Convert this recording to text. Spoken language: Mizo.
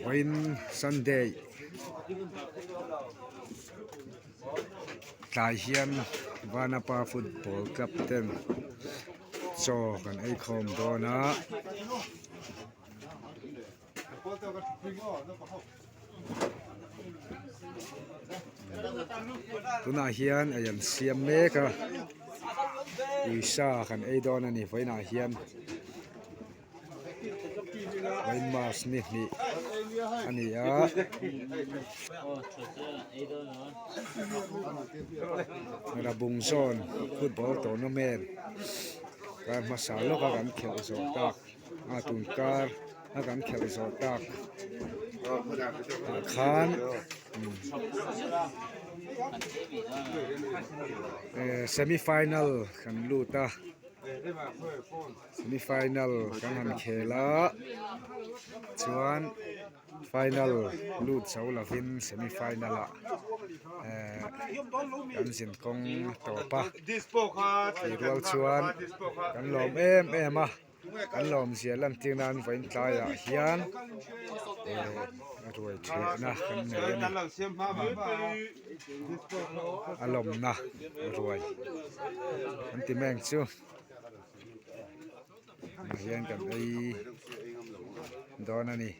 Vawiin Sunday tlai hian Vanapa football club ten chaw kan ei khawm dawn a. Tunah hian ei an siam mek a uisa kan ei dawn a ni vawiinah hian vawiin mass ni hnih a ni a. Rabung zawn football tournament kar hmasa lawka kan khelh zawh tak. a tun kar a kan khelh zawh tak ah khan eh semi final kan lut a semi final kan han khel a chuan final lut zo lovin semi final ah eh kan zin kawng a tawp a tih rual chuan kan lawm em em a. An lawmzia lantir nan vawiin tlaiah hian eh ruai thehna kan nei a ni. A lawmna ruai an ti mai ang chu. Tah hian kan ei dawn a ni.